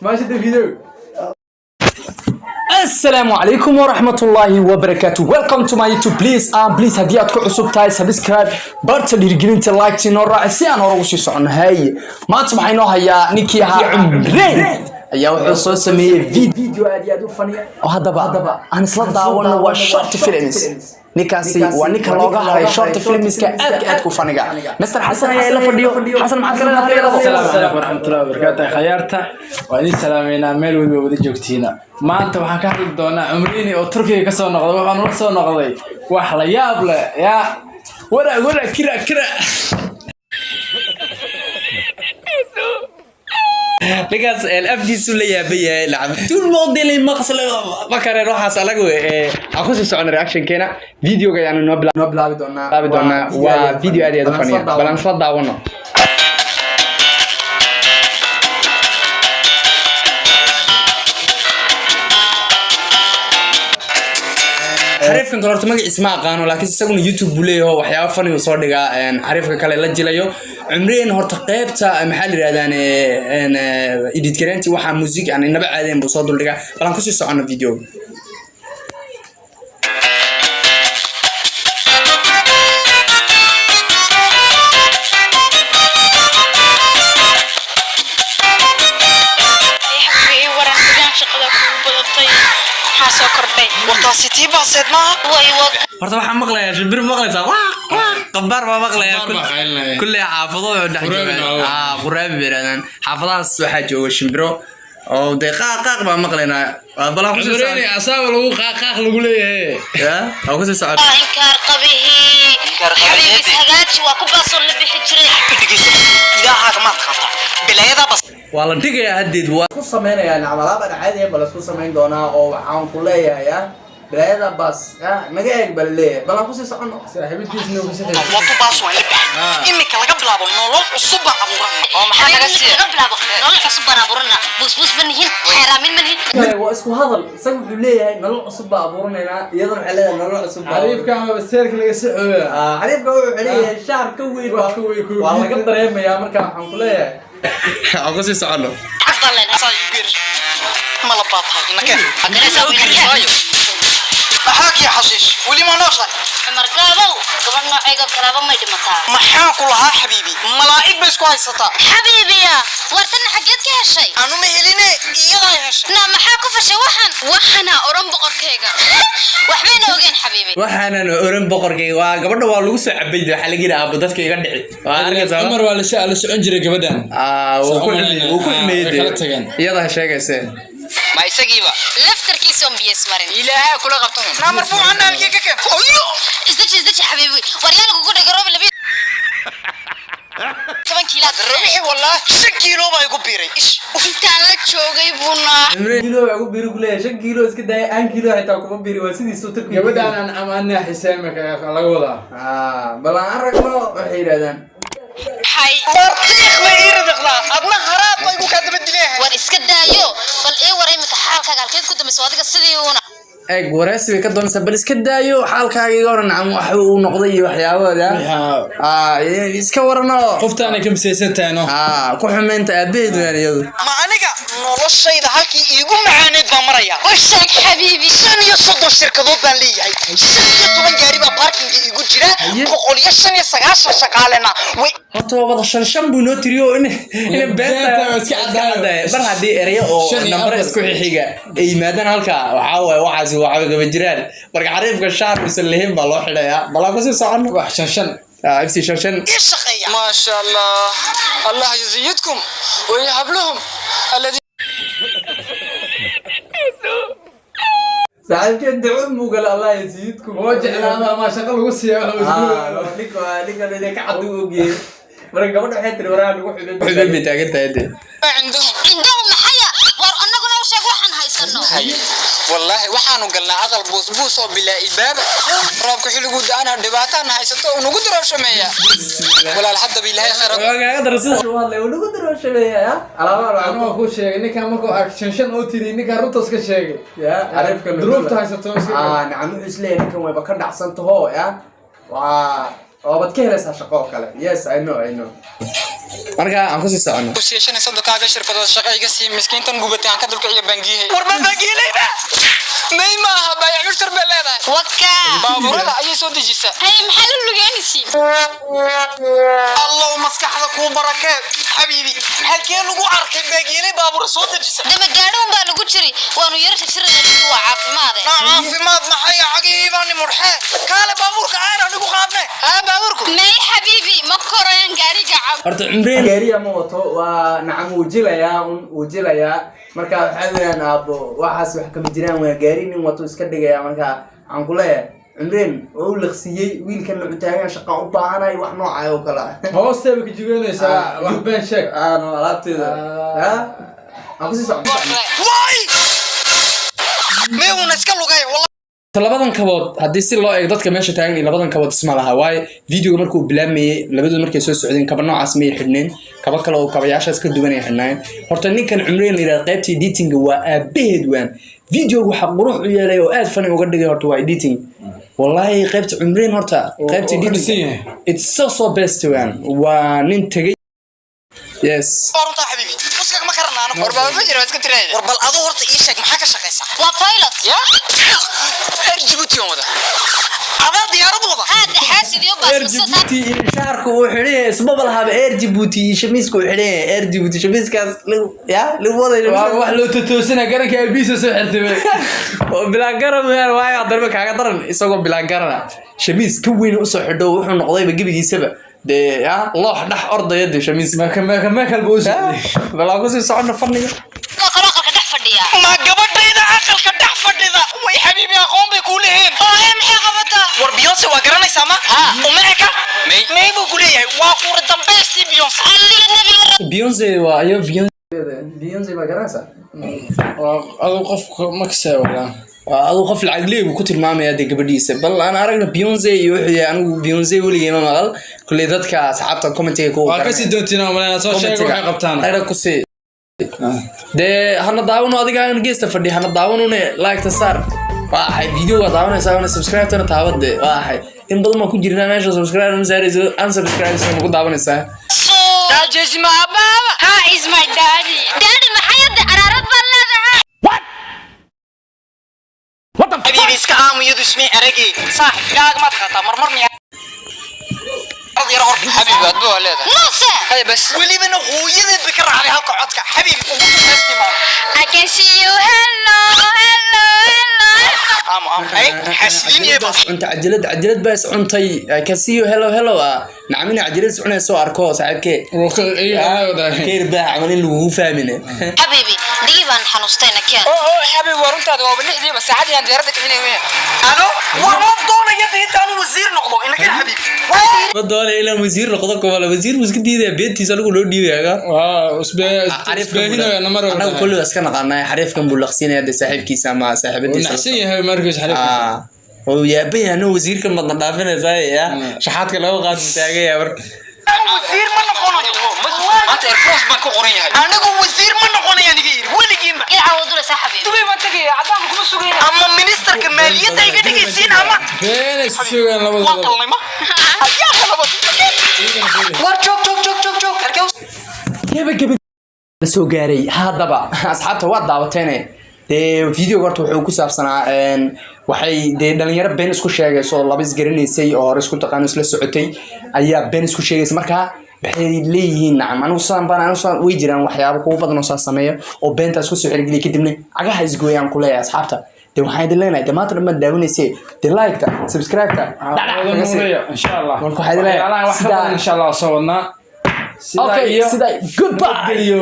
Maashida video. Asalaamu calaykum waraxmatullaahi wabarakaatu. Welcome to my YouTube. Please please, haddii aad ku cusub tahay, subscribe barta, dhiirigelinta, like noo raaci si aan hore ugu sii soconno. Haye, maanta waxaa inoo hayaa ninkii ahaa Cumreyn ayaa wuxuu soo sameeyey video aad iyo aad u funny ah oo haddaba aan isla daawano. Waa short films. Ninkaasi waa ninka looga haray short filmska aadka aadka u funnyga. Mr Xasan ayaa ila fadhiyo. Xasan, maxaad kala Asalaamu hadlaysaa? calaykum waraxmatullahi wabarakaatu. Khayaarta, waa idin salaameynaa meel weliba wada joogtiina. Maanta waxaan ka hadli doonaa Cumriini oo Turkiga kasoo noqday. Waxaan ula soo noqday wax la yaab leh. Yaa wara wara kira kira. Ninkaas afkiisu la yaaban yahay lacab tun model maqsle ma kareen waxaas anagu. Aan kusii socona reactionkeena. Videoga ayaanu noo Noo bilaabi doonaa. Bilaabi doonaa. Waa video aad iyo aad u funny ah. Bal aan isla daawano. Xariifkan kale horta magaciisa ma aqaano, laakiin isaguna YouTube buu leeyahay oo waxyaabo funny uu soo dhigaa. Xariifka kale la jilayo Cumreen horta qeybta maxaa la yidhahdaan, edit gareynti, waxaa music aan inaba caadeen buu soo duldhigaa. Bal aan kusii socono videoga. Xabbi, waran degaan, shaqada kugu badatay, maxaa soo kordhay? Wartaasi tii baaseed maaha. Way wa. Horta waxaan maqlayaa shimbir, maqlaysaa? Waaq waaq, qambaar baa maqlayaa. Kulley xaafado wuxuu dhex joogaa. Quraabi bay yidhahdaan xaafadahaas. Waxaa jooga shimbiro oo dee qaaq qaaq baa maqlaynaa. Bal aan kusii Cumriini socon. Asaaba lagu qaaq lagu leeyahay. Ya, aan kusii socon. Inkaar qabihii. Inkaar qabihii. Xabiibis hagaaji, waa ku baasoo la bixi jiray. Dhegeyso, ilaahaaga maad qaata bilaayada bas. Waa la dhigayaa haddeed waa. Ku sameynayaa nacam, alaab aan caadi ahayn baa laisku samayn doonaa oo waxaan ku leeyahay bilaayada bas naga eeg baa laleeyahay. Bal aan kusii soconno. Saaxiibadiisna uu ku Watu baas waan la bixi, imika laga bilaabo nolol cusub baan abuuranay oo maxaa naga Xabiibi, siiya? Laga bilaabo nolol cusub baan abuurana, buusbuus ma nihin, xeeraamin ma nihin. Kale waa isku hadal. Isaga wuxuu leeyahay nolol cusub baa abuuranaynaa, iyadana waxay leedahay nolol cusub baa. Xariifka ama seerka laga sixooya. Xariifka wuxuu leeyahay shaar ka weyn. Wax ka weyn. Waa laga dareemayaa. Marka waxaan ku leeyahay Aan kusii soconno. Lacag baan leenahay. Saa igu yeer malab baa tahay inakeen. Magaraysaa, inakeen. Maxaa kii xashiish weli ma nooshahay? Cumar gaabow, gabadh noocayga kalaaba may dhimataa? Maxaa ku lahaa xabiibi, malaa'ig bay isku haysataa. Xabiibiya, wartana xaggeed ka heshay? Anu ma heline, iyadaa heshay. Na maxaa ku fashay? Waxana oran boqorkayga, waxbayna ogeen xabiibi. Waxaanan oran boqorkayga. Waa gabadha waa lagu soo cabay. Waxaa laga yidhi aabo dadka iga dhici waa arkaysaa. Cumar waa la socon jiray gabadhan. Wuu ku xumeeyey, wuu ku xumeeyey. Way kala tageen. Iyada sheegayse. Ma isagiiba? Laftarkiisa on biyes marin. Ilaahaa kula qabto naa marfuucanna halkii ka keen oyo. Isdaji, isdaji xabiibi. Waryaa lagugu dhagarobi 12 kiilaad. Rabixi, wallah 5 kiilo baa igu biiray ish. Intaan la joogay buu naa. Kiilo baa ugu biiri ku leeyahay. 5 kiilo iska daaya, aan kiilo xitaa kuma biiri, waa sidiisuu Turkiga. Gabadhan aan amaanaa xisaamka laga wadaa. Bal aan aragno waxay yidhahdaan. Hay. Martiiq ma ii ridiqdaa, adna haraad ba igu kaa daba dileehay. War iska daayo, bal ii war imika xaalkaaga halkeed ku dambayso adiga sidii uuna. Eeg, wareysi bay ka doonaysaa. Bal iska daayo, xaalkaaga iga waran am wax uu noqday iyo waxyaabahooda. Iska warano. Qoftaanay ka misaysan tahay no. Ku xumeynta aabaheed waan iyadu. Ma aniga noloshayda halkii iigu macaaneed baa maraya. U sheeg xabiibi. 35 shirkadood baan leeyahay, 15 gaari baa parkinga iigu jira, 195 shaqaalena way. Horta waa wada shan shan buu noo tiriyo in Beenta beenta waa iska caddahay. Mar haddii ereyo oo Shan iyo nambaro afar. isku xixiga ay yimaadaan halka, waxaa waaye waxaasi waxba kama jiraan. Marka xariifka shaar uusan lahayn baa loo xidhayaa. Bal aan kusii soconno. Wax shan shan. FC shan shan. Ii shaqeeya, maasha Allah, Allah yazidkum wa yahablahum alladhi. Saaxiibkeed duco mugal, Allah yasiidku. Oo jeclaada ama shaqo lagu siiya wax uu isku Ninka ninka inay ka cad u ogyahay. Marka gabadha waxay tiri waraa lagu xubin. Xubin bay taagan tahay dee. Cindahum. Cindahum maxaya? War annaguna u sheeg waxaan haysano. Wallaahi waxaanu galnaa aqal buusbuus oo bilaa ilbaaba, roobka xilliguu da-ana dhibaataana haysato oo nagu darooshameeya. Walaal, haddaba Ilaahay khayr. Waa kaaga daran sida. U hadlay uu lagu darooshameeya alaabaha. Anoo ku sheegay ninkan markuu ark shan shan oo tiri, ninkan runtaas ka sheegay. Ya xariifka Duruufta haysato iska. Nacam, wuxuu isleeyahay ninkan wayba ka dhacsan taho. Ya waa Oobaad ka helaysaa shaqo oo kale. Yes, I know, I know. Marka aan kusii socono. Ku siiyay 30kaaga shirkadood shaqa iga sii, miskiintan gubatay aan ka dulkiciyo bangiyahay. War ma bangiyelayba? May maaha, baayac mushtar bay leedahay. Waka. Baabuurada ayay soo dejisaa. Hay, maxaa la lugeynaysiin? Allow maskaxda kuu barakee, xabiibi. Halkee lagu arkay baagiyelay baabuura soo dejisa? Dama gaadhoon baa lagu jiri, waanu yara shirshiraya, waa caafimaade. Caafimaad maxay? Cagihii baa murxee. Kaale, baabuurka aana nigu qaadne. Haa, baabuurku. May xabiibi, ma korayaan gaariga cab. Horta Cumreen Gaariya ma wato, waa nacam, wuu jilayaa un, wuu jilayaa. Marka waxaa weeyaan, aabo, waxaas wax kama jiraan. Waa gaari nin wato iska dhigaya. Marka waxaan ku leeyahay, Cumreen oo u liqsiiyey wiilkan wuxuu taagan shaqa u baahanay, wax noocay oo kale ah. Hoosteeba ka jigoonaysaa, wax been sheeg. Aano alaabteeda ha aan kusii socon. Waay, may uuna iska lugay. Labadan kabood haddii si loo eego, dadka meesha taagan iyo labadan kabood isma laha, waayo videoga markuu bilaabmayey labadood markay soo socdeen kaba noocaas may xidhneen, kaba kale oo kabayaashaas ka duwan ay xidhnaayeen. Horta ninkan Cumreen la yidhahda qaybta editinga waa aabaheed. Waan videoga waxa qurux u yeelay oo aad funny uga dhigay horta waa editing. Wallahi qaybta Cumreen horta qaybta oo ka dhisan editing yahay. It's so so best. Waan waa nin tegey, yes. Runtaa xabiibi, uskaga ma karanaano. War baaba ma jira, waa iska tiraayda. War bal aduu horta ii sheeg, maxaa ka shaqaysaa? Waa pilot. Ya Air Djibouti on wada, adaa diyaarad wada. Haada xaasidiyo baas. Air Djibouti iyo shaarka uu xidhan yahay ismaba lahaaba. Air Djibouti iyo shamiiska uu xidhan yahay, Air Djibouti shamiiskaas ya lagu waday. Waa wax loo totoosina, garanka aabihiisa soo xirtay bay. Oo bilaa garan weer waayo, haddana kaaga daran isagoo bilaa garana shamiis ka weyn usoo xidho, wuxuu noqdayba gebigiisaba dee ya loox dhex ordaya dee shamiis. Maka maka mekal buu u socday. Balaa kusii socono funnyga. Waa kaloo aqalka dhex fadhiya. Ma gabadhayda aqalka dhex fadhida? Way xabiibi, aqoon bay kuu leeyihiin. Oo ee maxay qabataa? War Beyonce waa garanaysaa? Ma uma eka? May may buu ku leeyahay, waa quuri dambaystii Beyonce. Alliga nabiga. Beyonce waa ayo Beyonce? Beyonce baa garanaysaa. Waa adu qofka makasee walaa. Waa aduu qof lacag leey buu ku tilmaamaya dee gabadhiisa. Bal aan aragna Beyonce iyo wuxuu yahay. Anigu Beyonce weligay ma maqal. Kulley dadka asxaabta commentiga ku Waa kasii doontiin oo maleyna soo sheega waxay qabtaan. Ragga kusii dee hana daawano, adiga aan geesta fadhi hana daawanune, like-ta saar. Waa axay video waa daawanaysaa wana subscribe-tana taabade. Waa axay in badan baan ku jirnaa meesha, subscribe ma saarayso, unsubscribe ma ku daawanaysaa. Ha is my daddy. Daddy, maxay hadda araarad baan leedahay? Xabiibi, iska aamu, iyadu ismay aragay. Saaxib gaaga maad qaataa marmar miyaa yar hor? Xabiibi, adba waa leedahay. Nose. Hay bas, welibana hooyadeed bay ka raacday halka codka. Xabiibi, ugu dambaystii maama. I can see you. Hello, hello, hello. Aamu aamu, ay xasiliin iyo Cajaladaas cunta, cajalad cajalad baa is cuntay. I can see you, hello, hello. Ah nacamina cajalad is cunayso arko saaxiibkee. Keer baa camal in lagugu fahmine. Xabiibi, dhigi baan xanuustayna keen. Oo xabiib, waa runtaada, waaba 6diiba saacadii aan diyaaradda kicinay weyn. Ano war ma doonaya intaanu wasiir noqdo inaga, xabiib. Ma doonaya inaan wasiir noqdo kumala wasiir buu iska diidaya, beentiisa anigu loo dhiibaya. Anagu kulli waa iska naqaanaa, xariifkan buu laqsiinaya dee saaxiibkiisa ama saaxiibadiisa. Naxsan yahay markiis xariifka. Ah, wuu yaaban yahay, anuu wasiirkan madna dhaafinaysaa ya shaxaadka laga qaad buu taagan yahay marka. Wasiir ma noqonayo maanta, Air Force baan ku qoran yahay. Anigu wasiir ma noqonayo, aniga yiri weligiinba. Ilaa wadula xabiibi. Dubay baan tegaya, caddaanka kuma sugayna, ama ministerka maaliyadda iga dhigaysiin ama Been isku sheegaan waan labadooda. talnay ma ayaa kalaba. War joog joog joog joog joog, halkee? Gabagaba la soo gaaray. Haddaba asxaabta waad daawateene dee videoga. Horta wuxuu ku saabsanaa waxay dee dhalinyaro been isku sheegayso oo laba isgaranaysay oo hore isku taqaano isla socotay ayaa been isku sheegaysa. Markaa waxay leeyihiin, nacam, anigu sidaan baan, anigu sidaan. Way jiraan waxyaabo kugu badan oo saas sameeya oo beentaas kusoo xergeliya, kadibna cagaha isgooyaan. Ku leeyahay asxaabta dee waxaan idin leenahay dee maanta dhan baad daawanaysay dee like-ta, subscribe-ta dhacdhac kaga sii. Insha Allah. Marka waxaa idin leeyahay Waxyaalahan wax ka badan insha Allah soo wadnaa. Sidaa Okay, iyo sidaa, goodbye. nabadgelyo.